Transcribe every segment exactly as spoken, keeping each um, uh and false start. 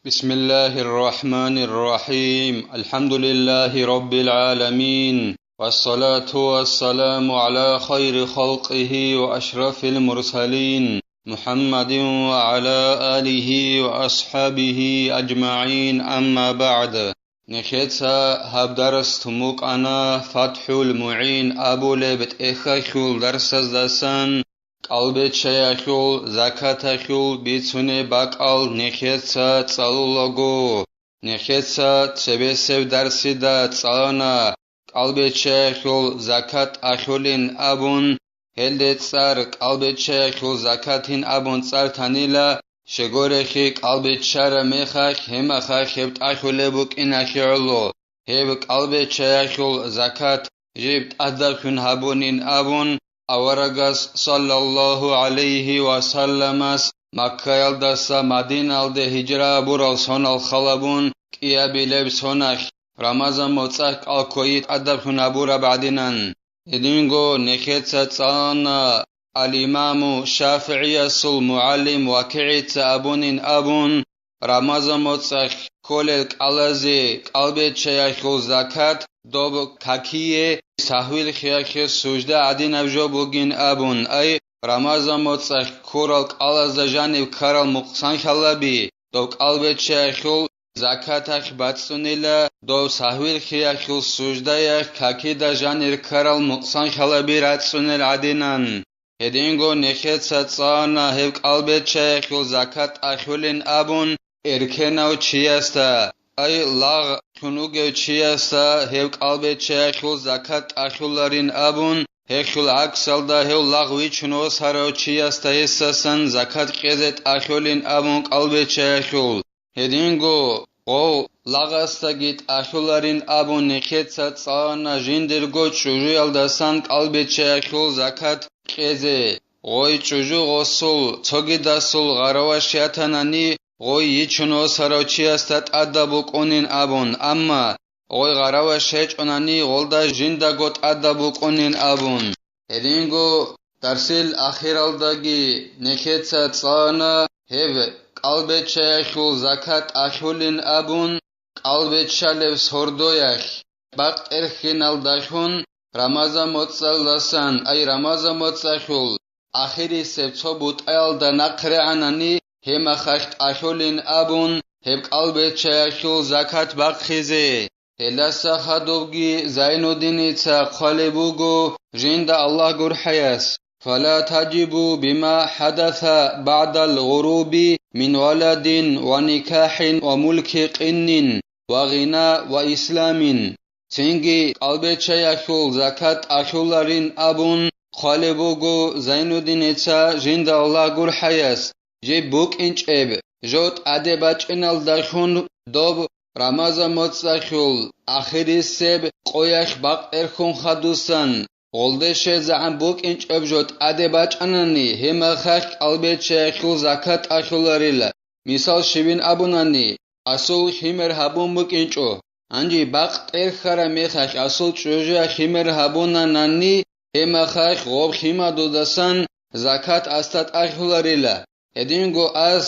بسم الله الرحمن الرحيم. الحمد لله رب العالمين. والصلاة والسلام على خير خلقه وأشرف المرسلين محمد وعلى آله وأصحابه أجمعين. أما بعد. Нехеца гьаб дарс тун букӀана ФатхӀул МугӀин абулеб тӀехьалъул дарсаздасан, кӀалбиччаялъул, закаталъул бицунеб бакӀал нехеца цӀалулаго. Нехеца цебесеб дарсида цӀалана кӀалбиччаялъул закат тӀалъулин абун, гьелде цӀар кӀалбиччаялъул закатин абун цӀар танила, щегорехи кӀалбиччараб мехалъ гьемахалъ гьеб тӀалъулеб букӀиналъе гӀоло, гьеб кӀалбиччаялъул закат жиб тӀадаб хьун гьабунин абун, аварагас, саллаллагьу гӀалайгьи ва салламас, Маккаялдаса Мадиналде гьижра гьабурал сонал халабун кӀиабилеб соналъ, Рамазан моцӀалъ кӀал ккойи тӀадаб хьун гьабураб гӀадинан. Гьединго нехеца цӀана ал-Имаму ШафигӀиясул мугӀалим ВакигӀица абунин абун, Рамазан моцӀалъ кколел кӀалазе кӀалбиччаялъул закат доб какие сагьвил хиялъе сужда гӀадинаб жо бугин абун, ай, Рамазан моцӀалъ ккурал кӀалазда жаниб ккарал мукъсанлъаби, доб кӀалбиччаялъул закаталъ бацӀцӀунила, дов сагьвил хиялъул суждаялъ какида жанир ккарал мукъсанлъаби рацӀцӀунел гӀадинан. Гьединго нехеца цӀана гьеб кӀалбиччаялъул закат тӀалъулин абун эркенав чиясда, ай, лагъ лъун вугев чиясда гьеб кӀалбиччаялъул закат тӀалъуларин абун, гьелъул гӀаксалда гьев лагъ вичун восарав чиясда гьесасан закат кьезе тӀалъулин абун кӀалбиччаялъул. Гьединго гъов лагъасдаги тӀалъуларин абун нехеца цӀана жиндирго чӀужуялдасан кӀалбиччаялъул закат кьезе, гъой чӀужу гъосул цогидасул гъараваш ятанани, гъой йичун восарав чиясда тӀадаб букӀунин абун, амма гъой гъараваш гьечӀонани, гъолда жиндаго тӀадаб букӀунин абун. Гьединго дарсил ахиралдаги нехеца цӀана гьеб кӀалбиччаялъул закат тӀалъулин абун, кӀалбиччалеб сордоялъ бакъ тӀерхьиналдалъун Рамазан моцӀалдасан, ай, Рамазан моцӀалъул ахирисеб цо бутӀаялда нахърегӀанани, гьемахалъ тӀалъулин абун, гьеб кӀалбиччаялъул закат бахъизе. Гьелдаса хадубги Зайнуддиница хъвалеб буго жинда Аллагь гурхӀаяс: «Фала таджибу бима хӀадаса багӀдал гъуруби мин валадин ва никахӀин ва мулки къиннин ва гъина ва исламин». Цинги кӀалбиччаялъул закат тӀалъуларин абун хъвалеб буго Зайнуддиница жинда Аллагь гурхӀаяс, жиб букӀинчӀеб жо тӀаде бачӀиналдалъун доб Рамазан моцӀалъул ахирисеб къоялъ бакъ тӀерхьун хадусан, гъолде щвезегӀан букӀинчӀеб жо тӀаде бачӀанани, гьемахалъ кӀалбиччаялъул закат тӀалъуларила. Мисал щибин абунани, асул химер гьабун букӀинчӀо. Гьанже бакъ тӀерхьараб мехалъ асул чӀужуялъ химер гьабунанани, гьемахалъ гъоб химадудасан закат асда тӀалъуларила. Гьединго ас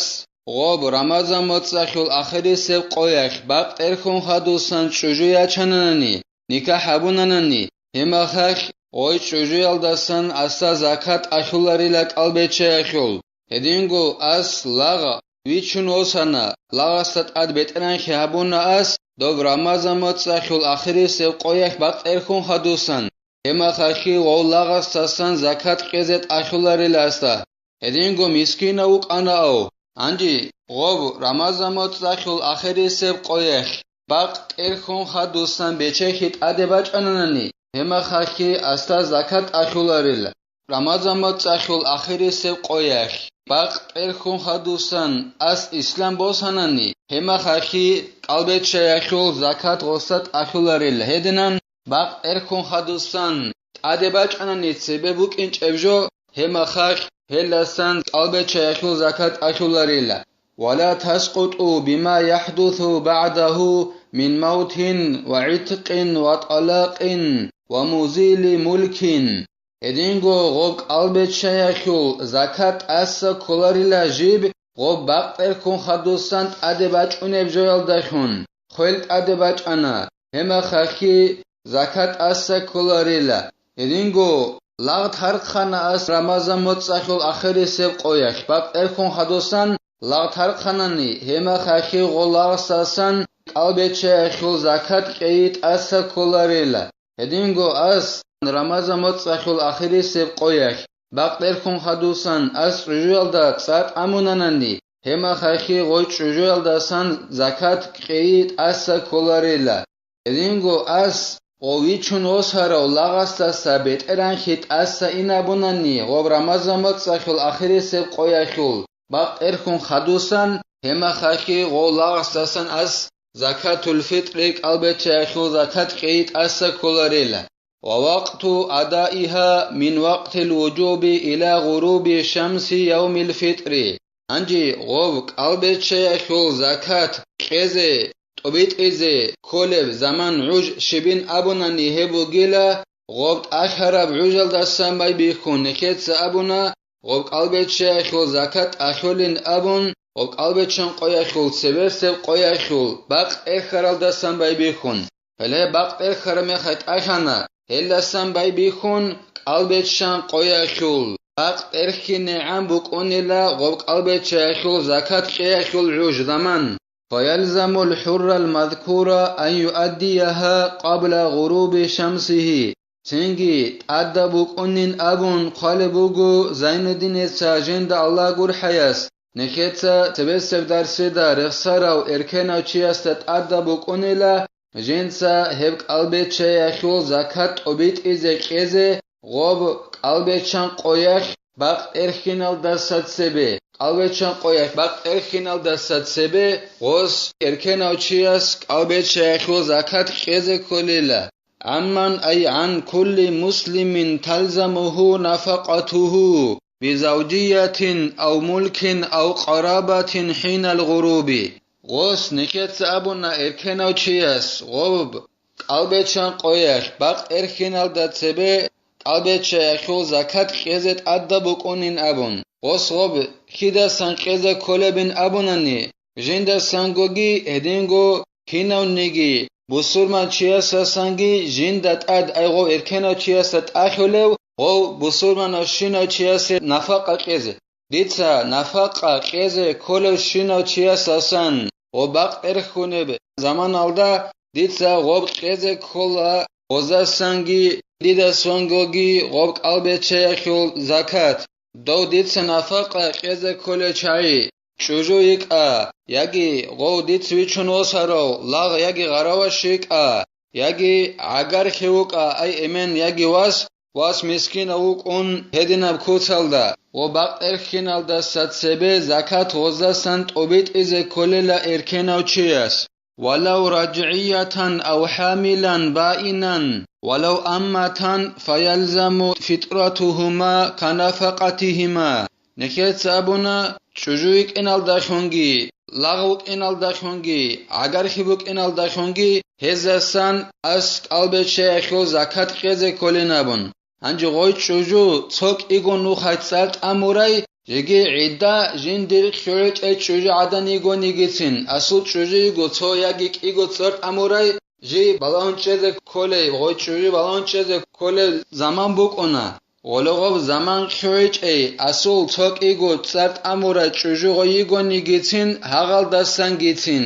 гъоб Рамазан моцӀалъул ахирисеб къоялъ бакъ тӀерхьун хадусан чӀужу ячананани, никахӀ гьабунанани, гьемахалъ гъой чӀужуялдасан асда закат тӀалъуларила кӀалбиччаялъул. Гьединго ас лагъ вичун восана, лагъасда тӀад бетӀергьанлъи гьабуна ас, доб Рамазан моцӀалъул ахирисеб къоялъ бакъ тӀерхьун хадусан, гьемахалъги гъов лагъасдасан закат кьезе тӀалъуларила асда. Гьединго мискинав вукӀана ав, гьанже гъоб Рамазан моцӀалъул ахирисеб къоялъ бакъ тӀерхьун хадусан бечелъи тӀаде бачӀананани, гьемахалъги асда закат тӀалъуларила. Рамазан моцӀалъул ахирисеб къоялъ бакъ тӀерхьун хадусан ас ислам босанани, гьемахалъги кӀалбиччаялъул закат гъосда тӀалъуларила. Гьединан бакъ тӀерхьун хадусан тӀаде бачӀанани цебе букӀинчӀеб жо, гьемахалъ гьелдасан кӀалбиччаялъул закат тӀалъуларила. Ва ла таскъуту бима яхӀдусу багӀдагьу мин мавтин ва гӀитӀкъин ва тӀалакъин ва музили мулкин. Гьединго гъоб кӀалбиччаялъул закат тӀаса кколарила жиб гъоб бакъ тӀерхьун хадусан тӀаде бачӀунеб жоялдалъун, хвел тӀаде бачӀана, гьемахалъги закат тӀаса кколарила. Гьединго лагъ тархъана ас Рамазан моцӀалъул ахирисеб къоялъ, бакъ тӀерхьун хадусан лагъ тархъанани, гьемахалъги гъо лагъасдасан кӀалбеччаяхъул закат кьейи тӀаса кколарила. Гьединго ас Рамазан моцӀалъул ахирисеб къоялъ, бакъ тӀерхьун хадусан ас чӀужуялда цӀар тӀамунанани, гьемахалъги гъой чӀужуялдасан закат кьейи тӀаса кколарила. Гьединго ас гъов вичун восарав лагъасдаса бетӀергьанлъи тӀаса инабунани, гъоб Рамазан моцӀалъул ахирисеб къоялъул бакъ тӀерхьун хадусан, гьемахалъги гъов лагъасдасан ас закатул-фитӀри кӀалбеччаяхъул закат кьейи тӀаса кколарила. Ва вакъту адаиха мин вакътил вужуби ила гъуруби шамси явмил-фитӀри. Гьанже гъоб кӀалбеччаяхъул закат кьезе, тӀобитӀизе кколеб заман гӀуж щибин абунани гьеб бугила, гъоб тӀахьараб гӀужалдасан байбихьун, нехеца абуна, гъоб кӀалбеччаяхъул закат тӀахьолин абун, гъоб кӀалбеччан къоялъул, цебесеб къоялъул бакъ тӀерхьаралдасан байбихьун. Гьеле бакъ тӀерхьараб мехалъ тӀахьана, гьелдасан байбихьун кӀалбеччан къоялъул бакъ тӀерхьинегӀан букӀунила гъоб кӀалбеччаяхъул закат кьеялъул гӀуж заман. Фаялзамул хӀуррал мазкура ан юаддияха къабла гъуруби шамсихи. Цинги тӀадаб букӀунин абун хъвалеб буго Зайнуддинеца жинда Аллагь гурхӀаяс, нехеца цебесеб дарсида рехсарав эркенав чиясда тӀадаб букӀунила, жинца гьеб кӀалбеччаяхъул закат тӀобитӀизе кьезе гъоб кӀалбеччан къоялъ бакъ тӀерхьиналдаса цебе, кӀалбеччан къоялъ бакъ тӀерхьиналдаса цебе гъос эркенав чияс кӀалбеччаяхъул закат кьезе кколила. Амман ай гӀан кулли муслимин талзамуху нафакъатуху бизавжиятин ав мулкин ав къарабатин хӀинал гъуруби. Гъос нехеца абуна эркенав чияс гъоб кӀалбеччан къоялъ бакъ тӀерхьиналда цебе кӀалбеччаяхъул закат кьезе тӀадаб букӀунин абун. Гъос гъоб кидасан кьезе кколебин абунани, жиндасангоги гьединго кинавниги бусурман чиясасанги жинда тӀад ай гъов эркенав чиясда тӀахьулев гъов бусурманав щинав чиясе нафакъа кьезе. Дица нафакъа кьезе кколев щинав чиясасан гъо бакъ тӀерхьунеб заманалда дица гъоб кьезе ккола гъозасанги дида сонгоги гъоб кӀалбеччаяхъул закат. Дов дица нафакъа кьезе кколев чагӀи, чӀужу йикӀа, яги гъов диц вичун восарав лагъ яги гъараваш йикӀа, яги гӀагархи вукӀа, ай эмен, яги вас, вас мискинав вукӀун гьединаб куцалда, гъо бакъ тӀерхьиналдаса цебе закат гъозасан тӀобитӀизе кколела эркенав чияс. Валав ражгӀиятан ав хӀамилан баинан, валав амматан, фаялзаму фитӀратухума канафакъатихима. Нехеца абуна, чӀужу йикӀиналдалъунги, лагъ вукӀиналдалъунги, гӀагархи букӀиналдалъунги гьезасан ас кӀалбеччаяхъул закат кьезе кколин абун. Гьанже гъой чӀужу цо кӀиго нухай цӀар тӀамурай, жеги гӀидда жиндир хьугӀичӀей чӀужу гӀадан йигонигицин, асул чӀужу йиго цо яги кӀиго цӀар тӀамурай, жий балагьун чӀезе кколей, гъой чӀужу балагьун чӀезе кколей заман букӀуна. Гъола гъоб заман хьугӀичӀей, асул цо кӀиго цӀар тӀамурай чӀужу гъой йигонигицин, гьагъалдасангицин.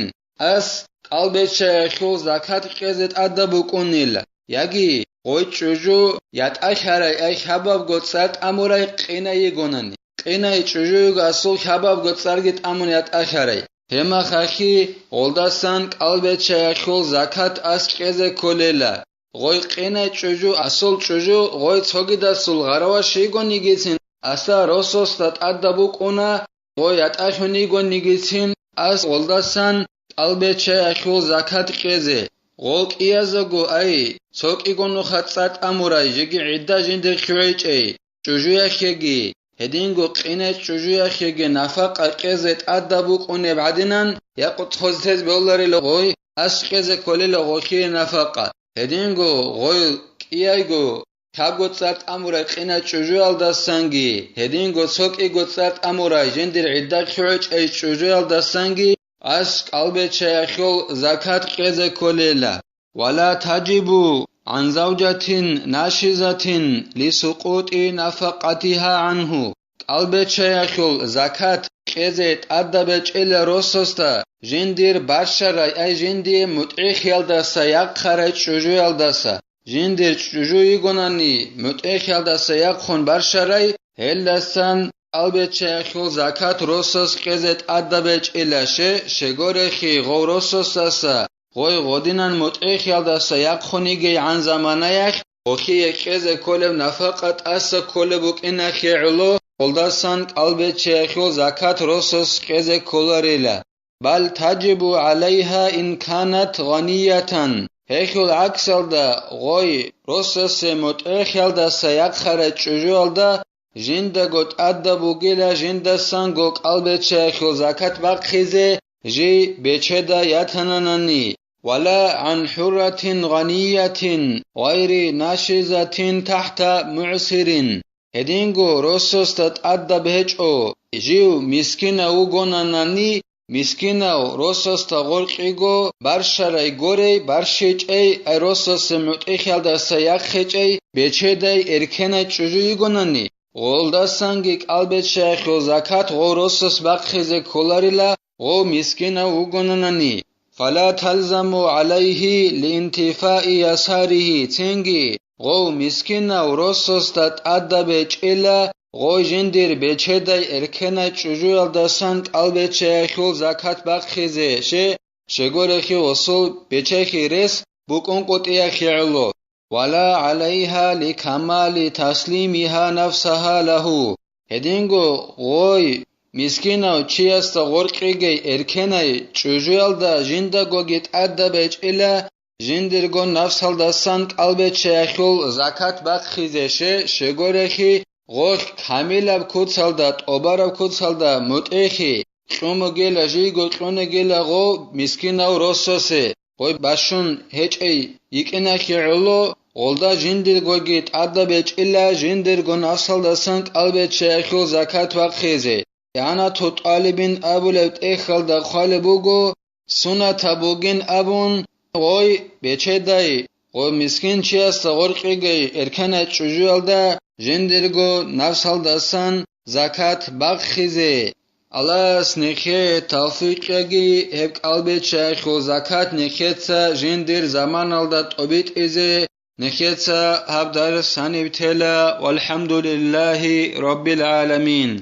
Ас кӀалбеччаяхъул закат кьезе тӀадаб букӀунила, яги гъой чӀужу ятӀа хьарай, ай хабабго цӀар тӀамурай къинай йигонани. Къинай чӀужу йиго асул хабабго цӀарги тӀамун ятӀа хьарай. Гьемахалъи гъолдасан кӀалбеччаяхъул закат ас кьезе кколела. Гъой къинай чӀужу, асул чӀужу, гъой цогидасул гъараваш йигонигицин, аса росасда тӀадаб букӀуна, гъой ятӀалъун йигонигицин, ас гъолдасан кӀалбеччаяхъул закат кьезе. Гъол кӀиязего ай, цо кӀиго нуха цӀар тӀамурай, жеги гӀидда жиндир хьугӀичӀей, чӀужуяхъеги, гьединго къинай чӀужуяхъеги нафакъа кьезе тӀадаб букӀунеб гӀадинан, якъу цоз тез боларила гъой, ас кьезе кколела гъохие нафакъа. Гьединго гъой кӀияйго, кабго цӀар тӀамурай къина чӀужуялдасанги, гьединго цо кӀиго цӀар тӀамурай жиндир гӀидда хъугӀичӀей чӀужуялдасанги, ас кӀалбиччаялъул закат кьезе кколела. Ва ла таджибу гӀан завжатин нашизатин лисукъути нафакъатиха гӀанху. КӀалбиччаялъул закат кьезе тӀадаб гьечӀила росасда жиндир барщарай, ай жиндие мутӀигӀлъиялдаса яхъарай чӀужуялдаса. Жиндир чӀужу йигонани, мутӀигӀлъиялдаса яхъун барщарай, гьелдасан кӀалбиччаялъул закат росас кьезе тӀадаб гьечӀила. Ще, щегорехи гъов росасдаса, гъой гъодинан мутӀигӀлъиялдаса яхъун йигейгӀан заманаялъ, гъолъие кьезе кколеб нафакъа тӀаса кколеб букӀиналъе гӀоло, гъолдасан кӀалбиччаялъул закат росас кьезе кколарила. Бал таджибу гӀалайха ин канат гъаниятан. Гьелъул гӀаксалда, гъой росасе мутӀигӀлъиялдаса яхъарай чӀужуялда жиндаго тӀадаб бугила жиндасанго кӀалбиччаялъул закат бахъизе жий бечеда ятананани, ва ла гӀан хӀурратин гъаниятин гъайри нашизатин тахӀта мугӀсирин. Гьединго росасда тӀадаб гьечӀо, жив мискинав вугонанани, мискинав росасда гъоркьиго барщарай горей, барщичӀей, ай росасе мутӀигӀлъиялдаса яхъичӀей бечедай эркенай чӀужу йигонани, гъолдасанги кӀалбиччаялъул закат гъов росас бахъизе кколарила, гъов мискинав вугонанани. Фала талзаму гӀалайхи лиинтифаи ясарихи, цинги гъов мискинав росасда тӀадаб гьечӀила гъой жиндир бечедай эркенай чӀужуялдасан кӀалбиччаялъул закат бахъизе, ще, щегорехи гъосул бечехи рес букӀун къотӀиялъе гӀоло. Ва ла гӀалайха ликамали таслимиха нафсаха лагьу. Гьединго гъой мискинав чиясда гъоркьигей эркенай чӀужуялда жиндагоги тӀадаб гьечӀила жиндирго нафсалдасан кӀалбиччаялъул закат бахъизе, ще, щегорехи гъолъ камилаб куцалда, тӀубараб куцалда мутӀигӀлъи кьун бугила, жийго кьун бугила гъов мискинав росасе, гъой бащун гьечӀей йикӀиналъе гӀоло, гъолда жиндиргоги тӀадаб гьечӀила жиндирго нафсалдасан кӀалбиччаялъул закат бахъизе. ИгӀанату тӀалибин абулеб тӀехьалда хъвалеб буго, сунатаб бугин абун, гъой бечедай, гъой мискинчиясда гъоркьигей эркенай чӀужуялда жиндирго нафсалдасан закат бахъизе. Аллагьас нехее тавфикъ кьеги, гьеб кӀалбиччаялъул закат нехеца жиндир заманалда тӀобитӀизе, нехеца гьаб дарс гьаниб тела. ВалхӀамдулиллагьи раббил гӀаламин.